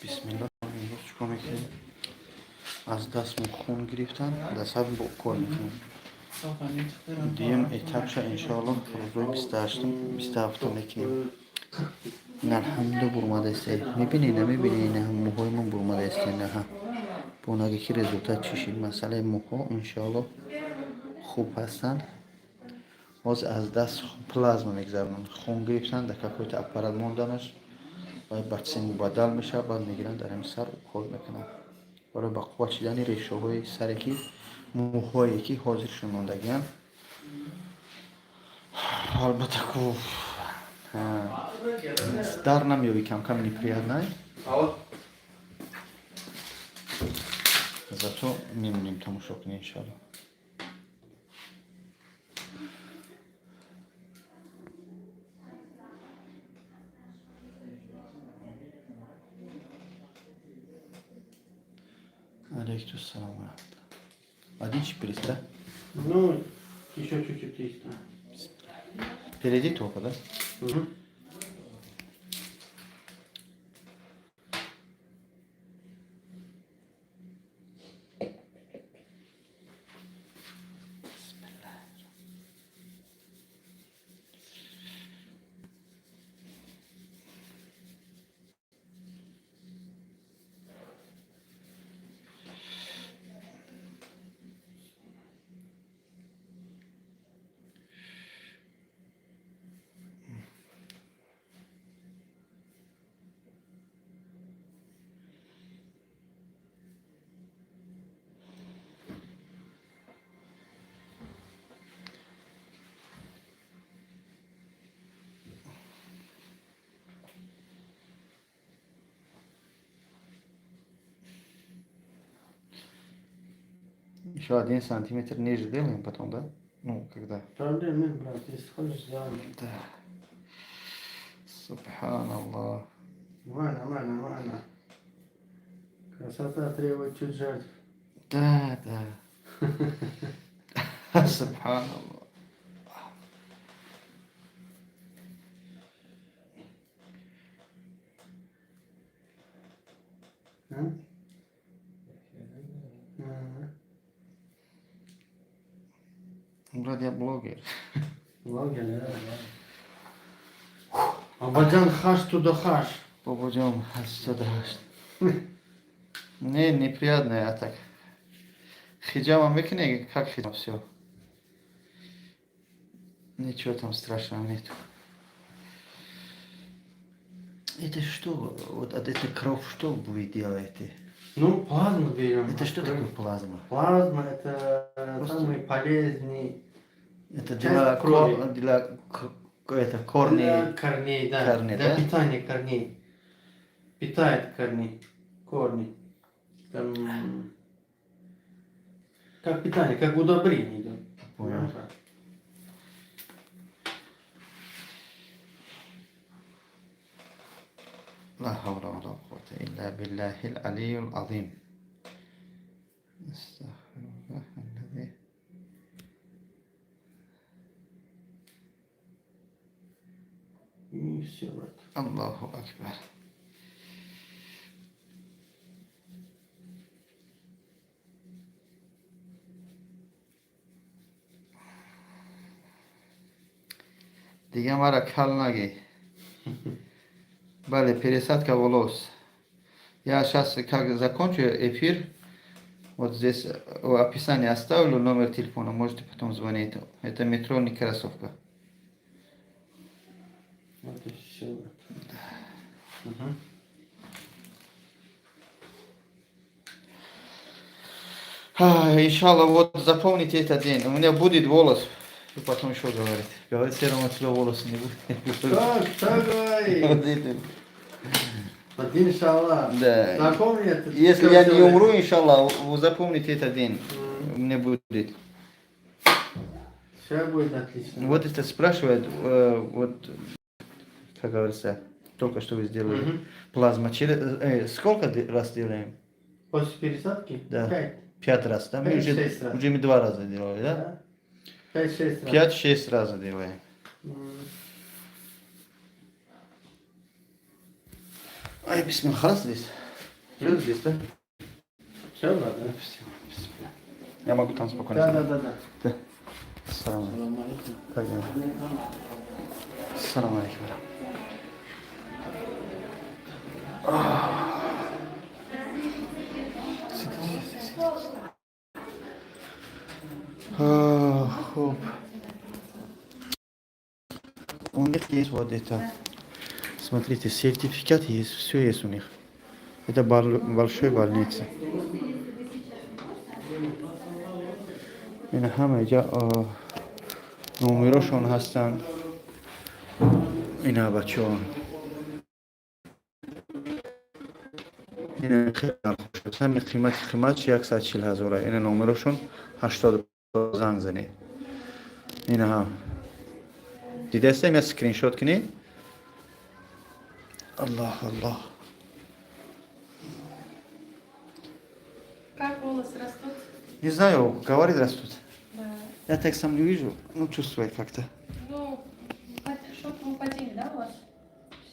Бисмилла, имрӯз чӣ кор мекунем? Аз дастмо хун гирифтан, дар бо кор мекунем. Дуюм этапша, иншоалло, рӯзои 28-ум, 27-ум мекунем. Ин, алҳамдулилла, бурмадаисте. Мебинӣ, намебинӣ? Ина мӯҳои мон бурмадаисте. Наҳа, бонаге ки результат чӣ шид. Масъалаи мӯҳо, иншоалло, хуб ҳастанд. Ҳозир аз даст плазма мегзаронанд. Хун гирифтан, дар какой-то аппарат монданаш ва ба чизе мубаддал мешавад, баъд мегиранд, дар ҳамин сар укол мекунанд барои ба қувват шидани решаҳои саре, ки мӯҳое ки ҳозир шунондагианд. Албатта, ку дар намеёби, камкам неприятно, зато мемонем тамошо кунем, иншоалло. Алейкум салом ва раҳматуллоҳ. Один шприц, да? Ну, еще чуть-чуть есть. Да. Впереди только, да? Угу. Еще 1 сантиметр ниже делаем потом, да? Ну, когда? Проблем нет, брат, если хочешь, сделаем. Да. Субханаллах. Нормально, нормально, нормально. Красота требует чуть жертв. Да. Субханаллах. А? А, Брат, я блогер. Блогер, да. Бабаджан хаш туда хаш. Бобоҷон, 88. Не, неприятно, а так. Хиджама мекунӣ, как хиджам, все. Ничего там страшного нету. Это что? Вот от этой кровь что вы делаете? Ну, плазму берем. Это что такое плазма? Плазма — это Просто- самый полезный Это часть для, крови. Для это, корни. Для корней, да. Корни, для да? питания корней. Питает корни, корни. Там, как питание, как удобрение идет. Понял. Понимаешь, брат? لا حول ولا قوة إلا بالله العلي العظيم. استغفر الله الذي И все, брат. الله أكبر. Дига мара кал нагӣ. Бале, пересадка волос. Я сейчас, как закончу эфир, вот здесь в описании оставлю номер телефона, можете потом звонить. Это метро Некрасовка. Вот и все, брат. Мгм. А, иншаллах, вот запомните этот день. У меня будет волос. И потом еще говорит. Говорит, все равно у тебя волосы не будет. Так, что говорит? Вот это. Вот иншаллах. Да. Запомни это. Если я не умру, иншаллах, вы запомните этот день. У меня будет. Все будет отлично. Вот это спрашивает, вот, как говорится, только что вы сделали. Мгм. Плазма. Через, сколько раз делаем? После пересадки? Да. Пять. Пять раз, да? Мы уже, 5-6 раз. уже мы два раза делали, да? Да? 5-6 раз. 5-6 раз делаем. Ай, бисмилlah, здесь. Все здесь, да? Все надо? Все. Я могу там спокойно. Да. Салам алейкум. Как дела? Салам алейкум. Сидите, сидите. Хуб. У них есть вот это. Смотрите, сертификат есть, все есть у них. Это большой больница. Ина ҳама ҷа номерошон ҳастанд. Ина, бачаҳо. Ина хеле нархош аст. Ҳами қимати қимат 140 ҳазора. Ина номерошон, 80 занг занед. Ина ҳам. Дидастем, я скриншот кунед. Аллоҳ, Аллоҳ. Как волосы растут? Не знаю, говорит, растут. Да. Я так сам не вижу, ну, чувствую как-то. Ну, шоковое падение, да, у вас?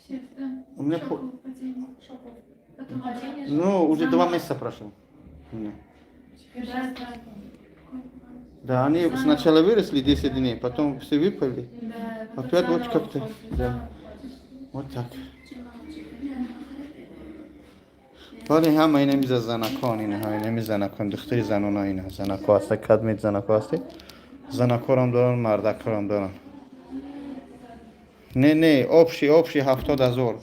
Да. У меня Шоковое падение. Шоковое Потом падение. Ну, уже Заново. 2 месяца прошло. У меня. Теперь Да. Да, они Заново. Сначала выросли 10 дней, потом все выпали. Да, потом Опять вот заново как-то, уходит, да. заново уходит. Вот так. Вале ҳама ина миза занакон, инаҳа инами занакон, духтари занона, ина занако ҳаста, кадмед занако ҳасте, занакорам доран, мардакорам доран. Не, не, общий, общий 70 000,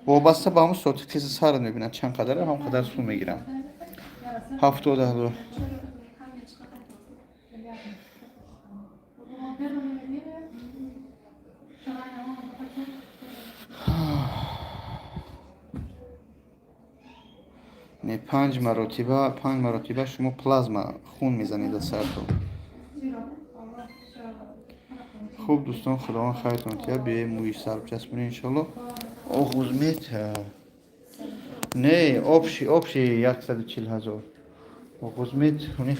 вобаста ба ҳамн соати қизи сар мебинад, чанд қадара, ҳам қадар сум мегирам, 70 000. Первое время, вторая, он потом. Не, панҷ маротиба, панҷ маротиба шумо плазма хун мезанед аз сартон. Хуб, дӯстон, худованд хайртон тия. Биёем, мӯи сар бичаспонем, иншолло. Оғузмед, не, общий, общий 140 000. Оғузмед у них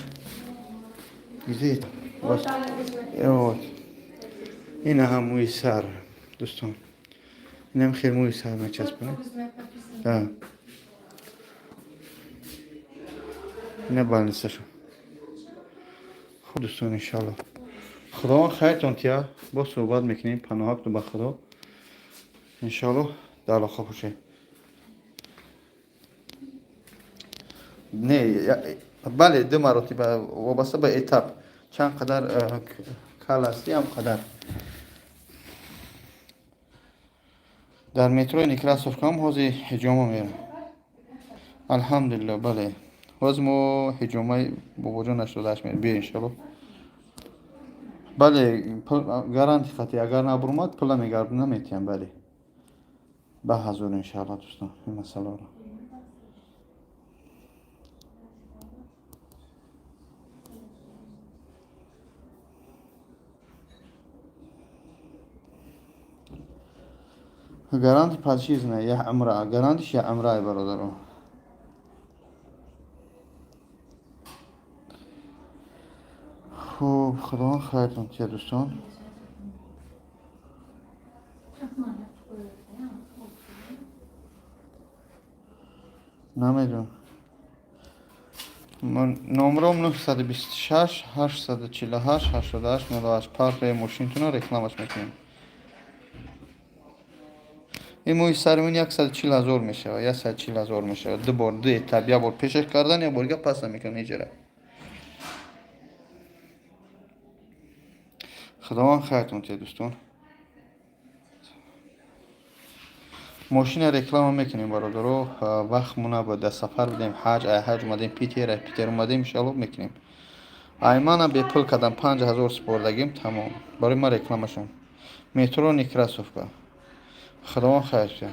где? Вот. Вот ина ҳам мӯи сар, дӯстон, инам хел мӯи сар мечаспонем. Да. Ина больницашон. Хуб, дӯстон, иншалло, худованд хайртон тия, боз суҳбат мекунем. Паноҳакту ба Худо, иншалло, дар алоқа бошед. Не, бале, ду маротиба, вобаста ба этап, чанд қадар кал ҳастӣ, ҳам қадар. Дар метрои Некрасовкаам ҳозир ҳиҷома мерам, алҳамдулилло. Бале, ҳозир мо ҳиҷомаи бобоҷон 88 мерем. Биё, иншалло. Бале, гаранти хати, агар набурмад, пула мегардона, наметиҳам. Бале, ба ҳазур, иншалло. Дӯстон, ин масъаларо гаранти пожизненно, як умра гарантиш, як умра, бародаро. Хуб, худованд хайртон тия, дӯстон. Намедонам. Номром 926 848 88 08. Паркаи мошинтуна рекламаш мекунем. Ин мӯи сари ман 140 000 мешавад, 140 000 мешавад. Ду бор, ду этап: як бор пешаш кардан, як бор дига паса мекунам иҷара. Худованд хайртон тия, дӯстон. Мошина реклама мекунем, бародаро. Вақт мо набуд, дар сафар будем, ҳаҷ, ай ҳаҷ омадем Питер, ай Питер омадем. Иншалло, мекунем. Аймана бепул кардам, 5000 супордагим, тамом. Барои ман рекламашон, метро Некрасовка. Худованд хайр тия.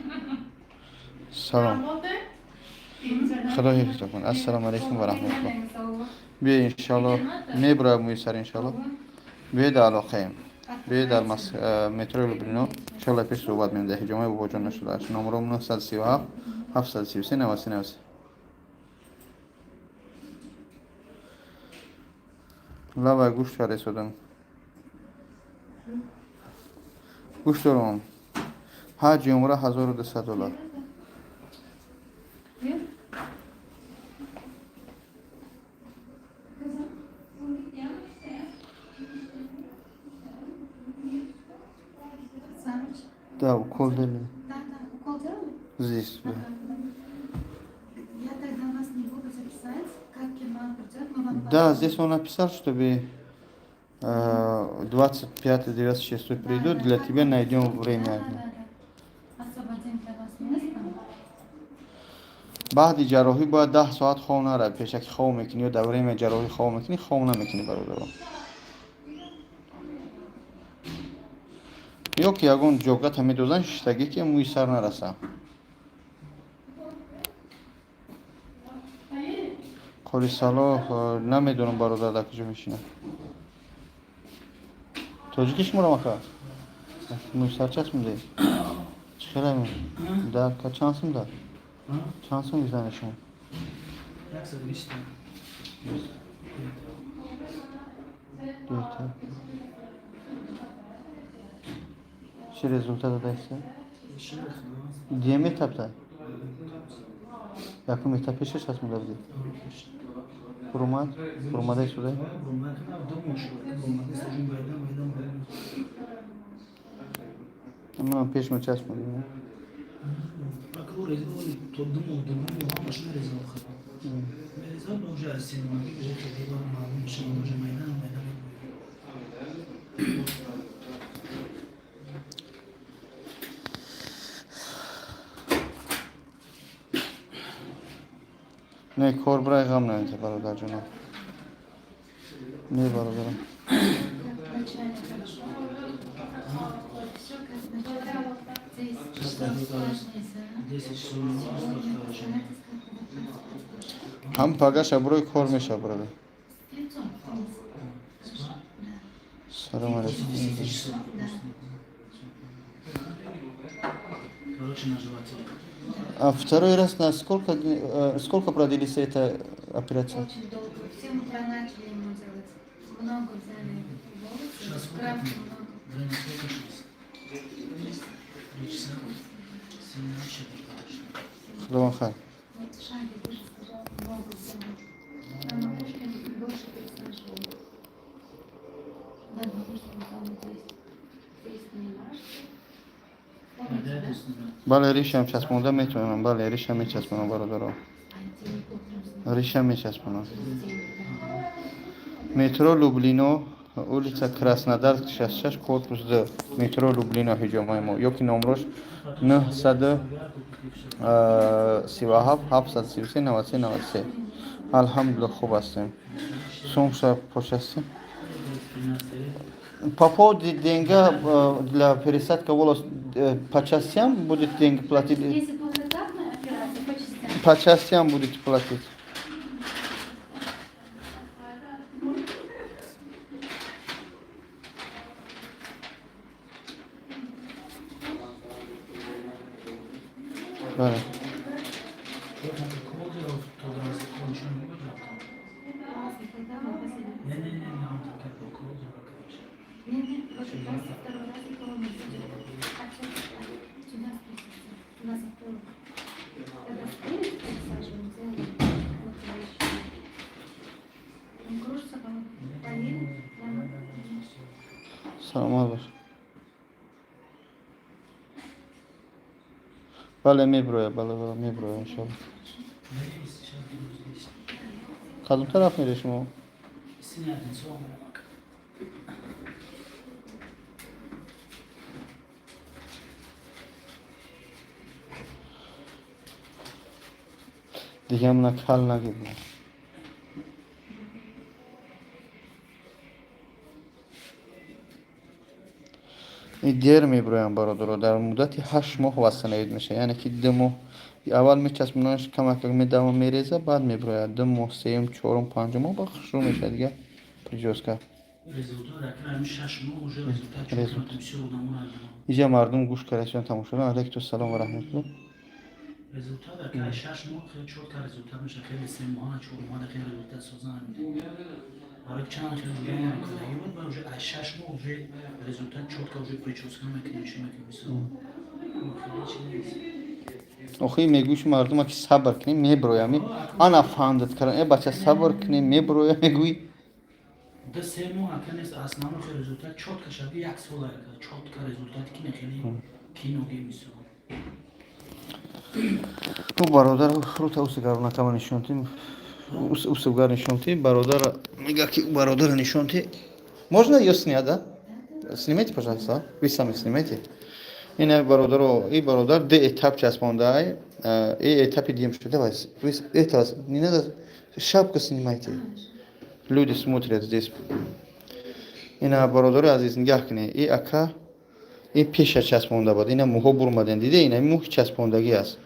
Салом, худо ҳифзтон кун. Ассалому алайкум ва раҳматуллоҳ. Биё, иншалло, мебурад мӯи сар, иншалло. Биё, дар алоқаем. Биё, дар метрои Люблино, иншалло, пеш суҳбат мекунем. Дар ҳиҷомаи бобоҷон нашудааст. Номром 937 733 93 93. Лава гӯшт фаресодам, гӯшт дорам. Ҳаҷи умра 1200 доллар. Да, укол делали. Да, укол делали? Здесь, да. Ага, да. Я тогда вас не буду записать. Как Керман придет, мы вам Да, позвоним. здесь он написал, чтобы 25-26 Да, придут, да, для как тебя он найдем придет. время. Да. Освободим для вас место. Баъди ҷарроҳӣ бояд 10 соат хов нарав. Пешаки хов мекунӣ ё дар время ҷарроҳӣ хов мекунӣ, хов намекунӣ, бародаро. Ё ки ягон ҷогата медозанд шиштагӣ, ки мӯи сар нараса. Поедет? Қори Салоҳ намедонам, бародар, дар куҷо мешинад. Тоҷики шуморо мака мӯи сар часпонде, чӣ хеле дар чанд сум дар чанд сум мезанед шумо? 120. Дута. Чӣ результат додааст? Дуюм этапта, якум этап пеша часпонда будед, фурӯмад, фурӯмадаи суда. 2 моҳ шуд. Манам пешма часпондем. То 2 моҳ, 2 моҳ ҳамаш мереза охир. Мереза, ба уже аз 3 моҳагӣ уже хеле ба маълум мешавад, уже майда майда. Не, кор бирай, ғам намета, бародарҷонам. Не, бародарам. Так, вначале хорошо. Все как вначале. 10 часов сложнее. 10 часов. Сегодня постарайтесь как отдохнуть. Ҳам пагаша барои кор меша, бародар. Лицом вниз. Хорошо? Да. Салом алейкум. 10 часов. Да. Короче, на животе. А второй раз на сколько, сколько продлится эта операция? Очень долго. В 7 утра начали ему делать. Много взяли волосы, Сейчас сколько? крафт много. Время сколько сейчас? 3 часа. 7 начали, короче. Худованд хайр. Вот шаги выше, пожалуйста, много взяли. На макушке больше пересаживали. Да, на макушке там вот здесь. Здесь немножко. Помните, Да, да? то есть, да. Бале, ришам часпонда метавонам, бале, ришам мечаспонам, бародаро. А день утром снова. Ришам мечаспонам. Через день, да. Метро Люблино, улица Краснодар, 66, корпус Д. Метро Люблино ҳиҷомаи мо. Ёки номрош 937 733 93 93. Алҳамдулилла, хуб ҳастем. Сумша пошастем. По поводу деньга для пересадка волос по частям будет деньги платить? Если двухэтапная операция, по частям. По частям будете платить. Бале. Укол делал в тот раз, он ничего не будет там? А, когда вы последний раз? Не-не-не, он так как укол делал, короче. Не-не, в этот раз, второй раз укола не будет. Отсюда, сюда спуститься, на затылок. Когда спереди пересаживаем, делаем вот туда еще. Он кружится, голова. Поели? Да. Саломат бош. Бале, меброя, бале, бале, меброя, иншалло. Здесь, сейчас буду здесь. Кадом тараф мере шумо? Синяя Одинцова. Дигам на кал нагир. И дер меброям, бародаро, дар муддати 8 моҳ восстановить мешавад, яъне ки 2 моҳ аввал мечаспонаш, камакак медама, мереза, баъд меброяд. 2 моҳ, сеюм, чорум, панҷум моҳ ба хушрӯ мешавад дига причёска. Результат, акра 6 моҳ уже результат. Результат. Бисёр одамон. Иҷа мардум гӯш карда тамошо. Алейкум салом ва раҳматулло. Результат акра 6 моҳ хеле чётко результат меша, хеле 3 моҳ, 4 моҳ хеле результат созан. Барои чанд хел одамон кардагӣ буд, ба уже аз 6 моҳ уже результат чётко, уже причёска мекунем, чӣ мекунем, бисёр. Хеле чиз нест. Охи мегӯши мардума ки сабр кунем, меброями. Ана фандат кардан, э бача, сабр кунем, меброя, мегӯӣ. 2-3 моҳ ака нест, основной хеле результат чётко шави як сол ака чётко результат ки не хеле. Киноги мисол. Хуб, бародар, рута усугарнакама нишонтим, усугар нишонти. Бародар мега, ки бародара нишонти. Можно её снять, да? Снимайте, пожалуйста, вы сами снимайте. Ина, бародаро, и бародар ду этап часпондаай, и этапи дим шуд. Давай, вы это не надо, шапку снимайте, люди смотрят здесь. Ина, бародари азиз, нигаҳ кунед, и ака ин пеша часпонда буд, ина мӯҳо бурмаден, диде, ина мӯҳи часпондагӣ аст,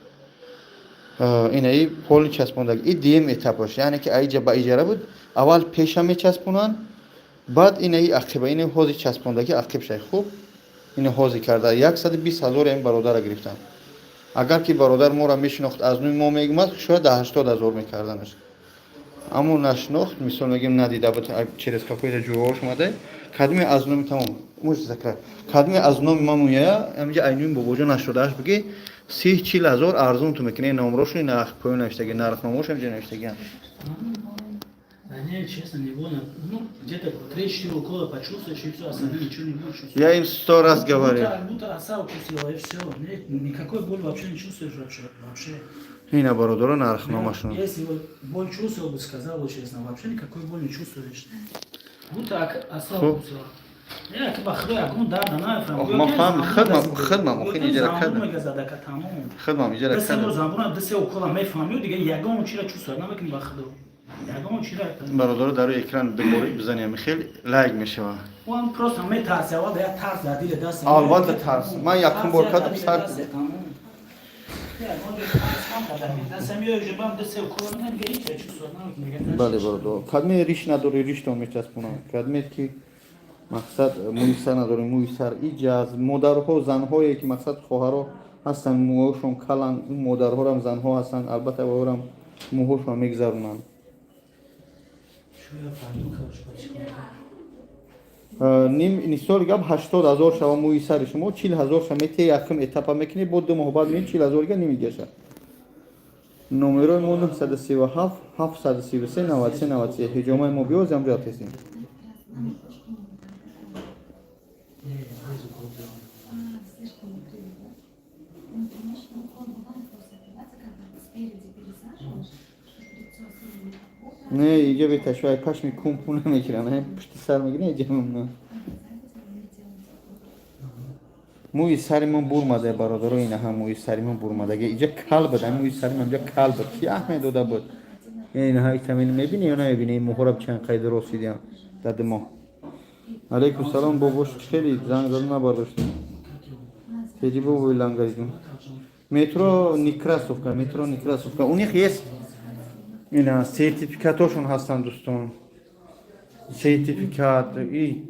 ина и поли часпондагӣ, и дуюм этапаш, яъне ки аиҷа ба иҷара буд, аввал пеша мечаспонанд, баъд ина и ақиба, ина ҳози часпондагӣ ақиб шай. Хуб, ина ҳозир карда, 120 000 ин бародара гирифтанд. Агар ки бародар моро мешинохт, аз нӯи мо мегумад, шояд да 80 000 мекарданаш, аммо нашинохт, мисол мегӯем, надида буд, через какой-то ҷӯрош омада. Кадме аз номи, тамом, можете закрыть, кадме аз номи ма муяя, ҳаминҷа айнӯи бобоҷон нашудааш, биги, 30-40 ҳазор арзон ту мекунӣ. Номрошони нарх поён навиштаги, нархномош ҳаминҷа навиштагиам. Да не, честно, не больно. Ну, где-то 3-4 укола почувствуешь, и все, остальное ничего не будешь чувствовать. Я им сто раз говорил. Будто оса укусила, и все. Нет, никакой боли вообще не чувствуешь вообще. Вообще. Ина, бародаро, нархномашон. Если вот боль чувствовал бы, сказал бы честно, вообще никакой боли не чувствуешь. Будто оса укусила. Ма фаҳм, хидмам охи иҷара кардам, хидмам иҷара кардам. Замбура ду-се укола мефаҳмӣ, дига ягон чира чувствовать намекунӣ, ба худо. Ягон чира. Бародаро, дар рӯи экран дубора бизанем, хеле лайк мешавад. Он просто метарси, аввал як тарс дар дили даст. Албатта, тарс. Ман якум бор кардам, сар. Бале, бародаро, кадме риш надори, риштон мечаспонам, кадме ки мақсад мӯи сар надори, мӯи сар иҷаз. Модарҳо, занҳое ки мақсад хоҳаро ҳастанд, мӯҳошон калан, модарҳорам занҳо ҳастанд, албатта ваорам мӯҳошон мегзаронанд. Шо я пойду, короче, потихоньку. Ним мисоли гап, 80 000 шава мӯи сари шумо, 40 000 ша мете, якум этапа мекунӣ, бо 2 моҳ баъд меи, 40 000 га нимигаша. Номерои мо 937 733 93 93. Ҳиҷомаи мо биёз, ҳамҷо тесем. Не, без укола делаем. А, слишком укрыли, да? Ну, конечно, укол бывает после операции, когда спереди пересаживаешь, чтобы лицо сильно не попухло. Не, иҷа беташвай пашми кумпу намегирам, пушти сар мегирам, иҷа мемонам. Сзади не делайте укол. Мӯи сари ман бурмада, бародаро, инаҳа мӯи сари ман бурмадаги, иҷа кал буд, мӯи сари ман иҷа кал буд, ки аҳмед дода буд. Инаҳа, итамин мебини ё намебини, мӯҳора чанд қайд рост дидиам дар 2 моҳ. Алейкум салом, бобош, хеле занг зада набардоштем. Теҷи бобои лангаридум. Метро Некрасовка, метро Некрасовка. У них есть, ина сертификатошон ҳастанд, дӯстон, сертификат. И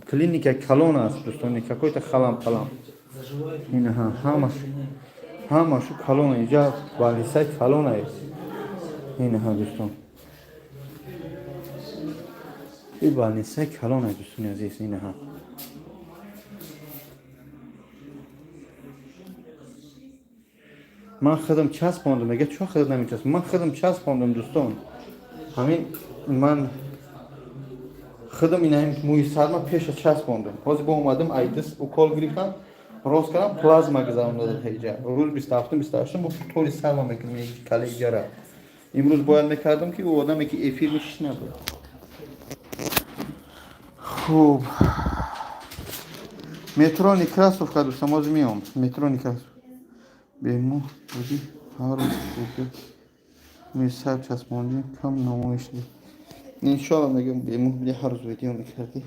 клиника калон аст, дӯстон, какой-то халам палам. Заживает. Инаҳа, ҳамаш, ҳамашу калона, иҷа больницаи калона аст. Инаҳа, дӯстон, и больницаи калона, дӯстони азиз, инаҳа. Ман худам часпондам, мега, чо худат намечасп? Ман худам часпондам, дӯстон, ҳамин ман худам ина мӯи сарма пеша часпондам. Ҳозир бо омадам, айдис укол гирифтам, рост кардам, плазма гузаронда иҷа. Рӯз 27-ум, 28-ум бо тори сарма мекунем кале иҷара. Имрӯз бояд мекардам, ки ӯ одаме ки эфир мешиш набуд. Хуб, метро Некрасовка, дӯстон, ҳозир меом, метро Некрасов. Бемӯ будӣ, ҳар рӯз буд, мӯи сар часпондӣ, кам намоиш. Иншоалло, мегӯям, бемӯ будӣ, ҳар рӯз видео мекардӣ.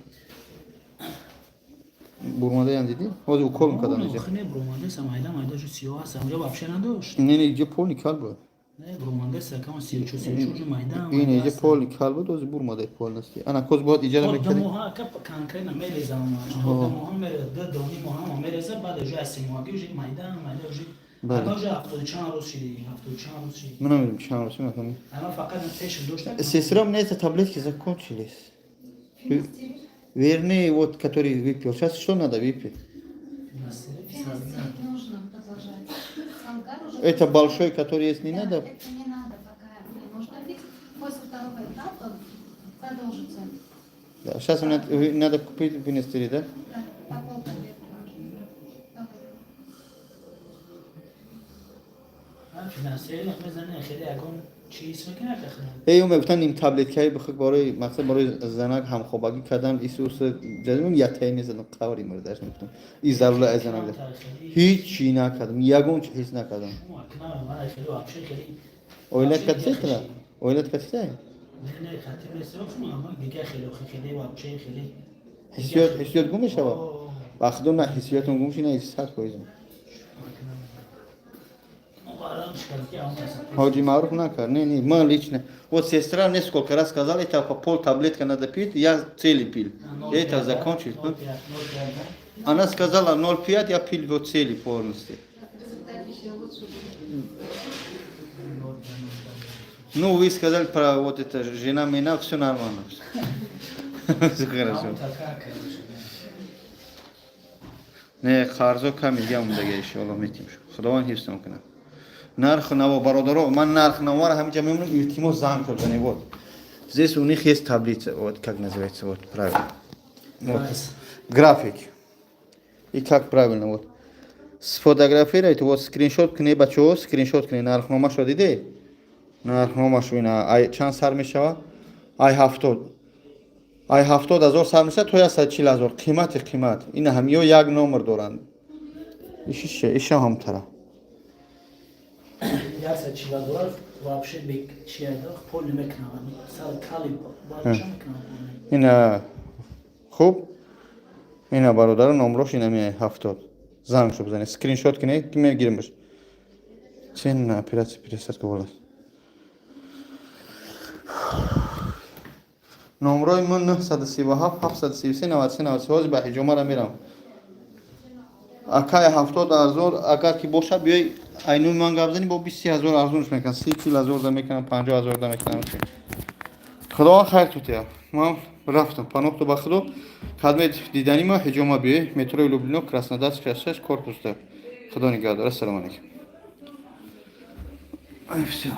Бурмадаям дидӣ, ҳозир укол мекардам иҷа. Не, бромандеса майда майда шу сиёҳ аст, онҷо вообще надошт. Не, не, иҷа полный кал буд. Не, бромандеса кама 34, 34 уже майда. Ин иҷа полный кал буд, ҳозир бурмадай полностью. Ана коз бояд иҷара ду мекардӣ. Моҳа ка конкретно мерезам, 2 моҳа мереза, ду дони моҳа мереза, баъд уже аз 3 моҳагӣ уже майда майда уже. Бале. Ама уже ҳафтоду чанд рӯз шиди, 70 чанд рӯз шиди. Ман намедонам чанд рӯз мекунам. Ама фақат пеш дошта. Сестра, у меня эти таблетки закончились. Фенастерид. Вернее, вот, который выпил. Сейчас что надо выпить? Фенастерид нужно продолжать. Салгар уже... Это большой, который есть, не Да, надо? это не надо пока. Не нужно пить. После второго этапа продолжится. Да, сейчас мне надо купить фенастерид, да? Да, по полтаблетки нужно. Се вақт мезанӣ, хеле ягон чиз мекунад хеле. Эй, ӯ мегуфтан, ним таблеткаи бихӯр, барои мақсад, барои занак ҳамхобагӣ кардан, исус ҷазм ятаи мезадам, қаври мурдаш мегуфтам. И зарура аз занак. Ҳеҷ накардам, ягон чи ҳис накардам. Оилат катсетра? Оилат катсета? Не, хати месохм, аммо дига хеле хеле вообще хеле. Ҳиссиёт гум мешавад? Ба худо, на ҳиссиётон гум ши, на 100%. Ҳоҷи Маъруф накард. Не, не, ман лично. Вот сестра несколько раз сказала, это по пол таблетка надо пить, я целый пил. Я это закончил. Она сказала 0,5, я пил вот целый полностью. Результат еще лучше будет. Ну, вы сказали про вот это, жена меня, все нормально. Все хорошо. Не, қарзо ками дига мондага, иншоалло метим. Худованд ҳифзтон кунад. Нарх наво, бародаро, ман нарх навара ҳаминҷа мемонам, илтимос, занг бизанед. Вот. Здесь у них есть таблица, вот как называется, вот правильно. Вот. График. И как правильно, вот. Сфотографируйте, вот скриншот кунед, бачаҳо, скриншот кунед, нархномашро диде? Нархномашро ина, ай чанд сар мешава? Ай 70. Ай 70 000 сар мешава то 140 000. Қимати қимат. Ина ҳамиё як номер доранд. Ишише, иша ҳамтара. 140 000 вообще бек чия пол намекунам. Сар кали бача мекунам. Ина хуб. Ина, бародаро, номрош ина ми 70. Занг шо бизанед, скриншот кунед, ки мегиримаш. Цена на операция пересадка волос. Номрои мо 937 733 93 93. Ҳозир ба ҳиҷомара мерам. Акай, 70 000 агар ки бошад, биёй айнуи ман гап зани, бо 20 000 арзонш мекунам, 30 40 000 да мекунам, 50 000 да мекунам. Худованд хайр тутия. Ман рафтам, паноҳто ба Худо. Кадме дидани ма, ҳиҷома биёй, метрои Люблино, Краснодарская, 6, корпус 2. Худо нигаҳдор. Ассалому алайкум. Ай, всё.